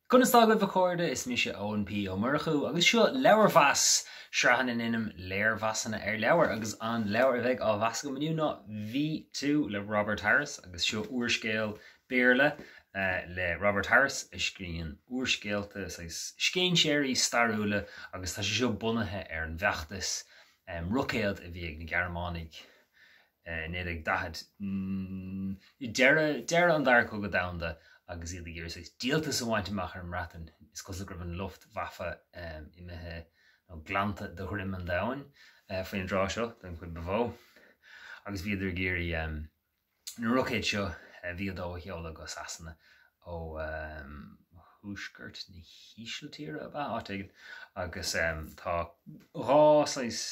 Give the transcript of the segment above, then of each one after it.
Conas tá agaibh a chairde, is mise Eoin P Ó Murchú agus seo Leabharmheas, sraith ina ndéanaim léirmheasanna ar leabhair agus an leabhar a bheidh á mheas agam inniu ná V2 le Robert Harris agus seo úrscéal Béarla le Robert Harris a scríonn úrscéalta, saghas scéinséirí stairiúla agus tá sé seo bunaithe ar an bhfeachtas roicéad a bhí ag na Gearmánaigh 1940, deireadh, deireadh an Dara Cogadh Domhanda agus iad ag iarraidh saghas díoltas a bhaint amach ar an mBreatain. Is cosúil go raibh an Luftwaffe imithe nó glanta de dhroim an domhain faoin dtráth seo, den chuid ba mhó, agus bhíodar ag iarraidh na roicéid seo, V2 a sheoladh go Sasana ó thuaisceart na hÍsiltíre, ab ea? Áit éigin. Agus tá dhá saghas.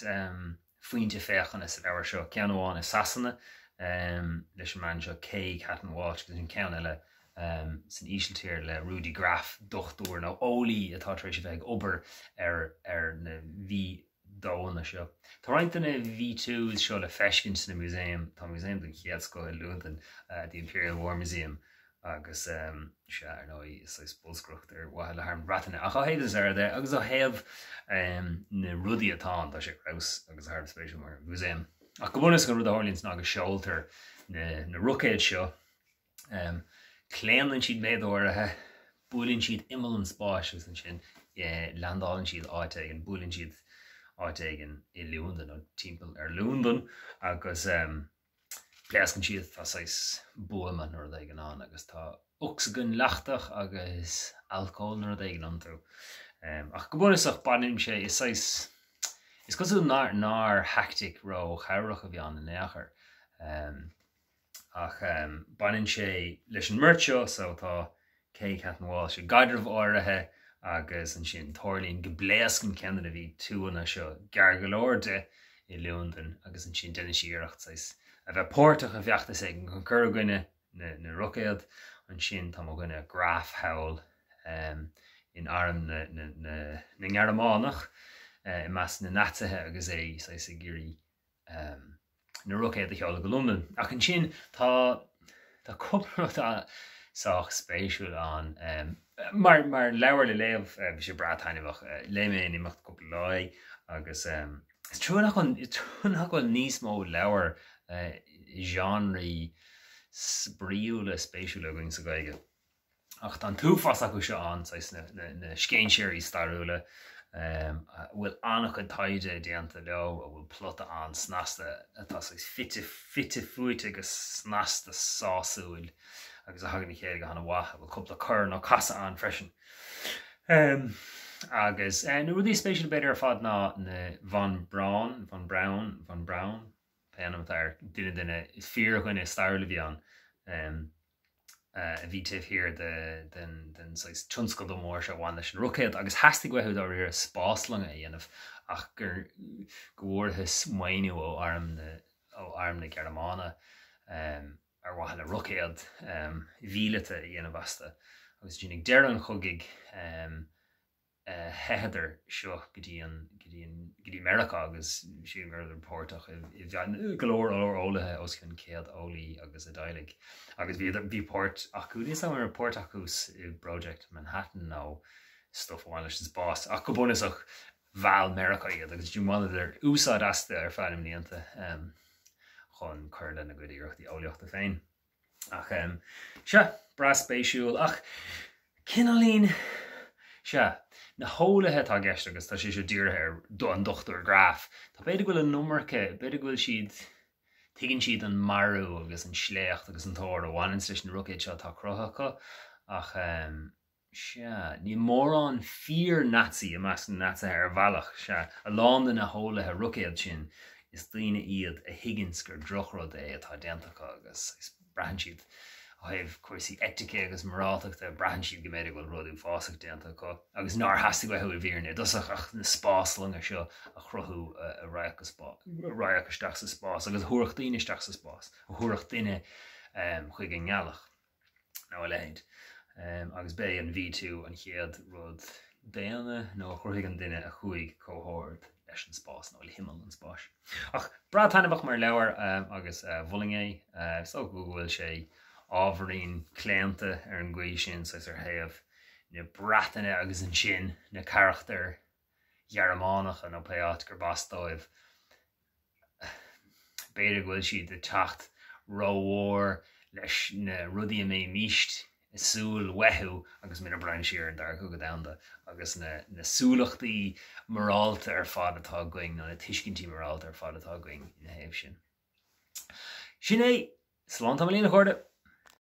phointe féachana sa leabhar seo, ceann amháin i Sasana leis an mbean seo Kay Cattin Walsh agus an ceann eile san Ísiltír le Rudi Graf, dochtúir nó eolaí atá tar éis a bheith ag obair ar ar na V2anna seo. Tá roinnt de na V2s seo le feiscint sna músaeim, tá músaem den chéad scoth i Londain, The Imperial War Museum, Agus sea, ar ndóigh, is saghas bolscaireacht ar mhaithe le hArm na Breataine. Ach ó thaobh na staire de, agus ó thaobh na rudaí atá ann, tá sé ar fheabhas agus thar a bheith spéisiúil mar mhúsaem. Ach go bunúsach an rud a tharlaíonns ná go seoltar na roicéid seo, claonann siad méid áirithe, buaileann siad imeall an spáis agus ansin leaindeálann siad áit éigin, buaileann siad áit éigin i Londain nó timpeall ar Londain agus. Pléascann siad, tá saghas buama nó rud éigin ann agus tá ocsaigin leachtach agus alcól nó rud éigin iontu. Ach go bunúsach baineann sé, is saghas, is cosúil nár, nár thaictic ró-chabhrach a bhí ann in aon chor. Ach baineann sé leis an mbeirt seo so tá Kay Cattin Walsh i gcaidreamh áirithe agus ansin tarlaíonn go bpléascann ceann de na V2anna seo gar go leor di i Londain agus ansin déanann sí iarracht saghas a bheith páirteach i bhfeachtas éigin chun cur i gcoinne na na roicéad. Ansin tá mo dhuine Graf thall in arm na na na na nGearmánach i measc na Naitsithe agus é saghas ag iarraidh na roicéid a sheoladh go Londain. Ach ansin tá tá cúpla rud sách spéisiúil ann. Mar mar leabhar le léamh bhí sé breá taitneamhach. Léigh mé in imeacht cúpla lá é agus is trua nach bhfuil is trua nach bhfuil níos mó leabhar i genreí spraíúla spéisiúla againn sa Ghaeilge. Ach tá an t-uafás acu seo ann, saghas na scéinséirí stairiúla, a bhfuil an-chuid taighde déanta leo, a bhfuil plota an-snasta, atá saghas fite fite fuaite go snasta sásúil agus a thagann le chéile go han-mhaith, a bhfuil cúpla cor nó casadh ann freisin. Agus na rudaí is spéisiúla b'fhéidir ar fad ná na Von Braun, Von Braun, Von Braun, pé ainm atá air, duine de na fíordhuine stairiúil a bhí ann, a bhí taobh thiar den saghas tionscadal mór seo a bhain leis an roicéad agus theastaigh uathu dáiríre spáslong a dhéanamh ach gur go bhfuarthas maoiniú ó arm na ó arm na Gearmáine ar mhaithe le roicéad mhíleata a dhéanamh astu agus ansin ag deireadh an chogaidh theitheadar seo go dtí an, go dtí an, go dtí Meiriceá agus sílim go rabhadar páirteach i, i go leor leor eolaithe, os cionn 100 eolaí agus a dteaghlaigh agus bhí, bhí páirt acu, níl 'fhios agam an raibh páirt acu i bProject Manhattan nó stuff a bhain leis an spás ach go bunúsach mheall Meiriceá iad agus bhaineadar úsáid astu ar feadh na mblianta chun cur lena gcuid iarrachtaí eolaíochta féin. Ach sea, breá spéisiúil, ach cineáilín, sea, na heolaithe atá i gceist agus tá sé seo dírithe ar an Dr Graf, tá b'fhéidir go bhfuil an iomarca, b'fhéidir go bhfuil siad, tuigeann siad an marú agus an sléacht agus an t-ár a bhaineanns leis na roicéid seo atá cruthaithe acu, ach. Sea, níl mórán fíor-Nazi i measc na Naitsithe ar bhealach. Sea, a lán de na heolaithe roicéad sin, is daoine iad a thuigeanns gur drochrud é atá déanta acu agus braitheann siad, ó thaobh cúrsaí eitice agus moráltachta, braitheann siad go mb'fhéidir go bhfuil rud uafásach déanta acu agus nár theastaigh uathu i bhfírinne i dtosach ach na spáslonga seo a chruthú a raghadh isteach sa spás agus a thabharfadh daoine isteach sa spás, a thabharfadh duine chuig an ngealach. nó a leithéid. Agus b'é an V2 an chéad rud daonna nó a chruthaigh an duine a chuaigh chomh hard leis an spás nó le himeall an spáis. Ach breá taitneamhach mar leabhar agus mholfainn é. Is dócha go bhfuil sé ábhairín claonta ar an gcaoi sin, saghas ar thaobh. na Breataine agus ansin na carachtair Ghearmánacha nó pé áit gurb as dóibh. B'fhéidir go bhfuil siad ag teacht rómhór leis na rudaí a mbeimíst ag súil uathu agus muid ag breathnú siar ar an Dara Cogadh Domhanda agus na na súlachtaí morálta ar fad atá againn nó na tuiscintí morálta ar fad atá againn ina thaobh sin. Sin é! Slán tamaillín a chairde!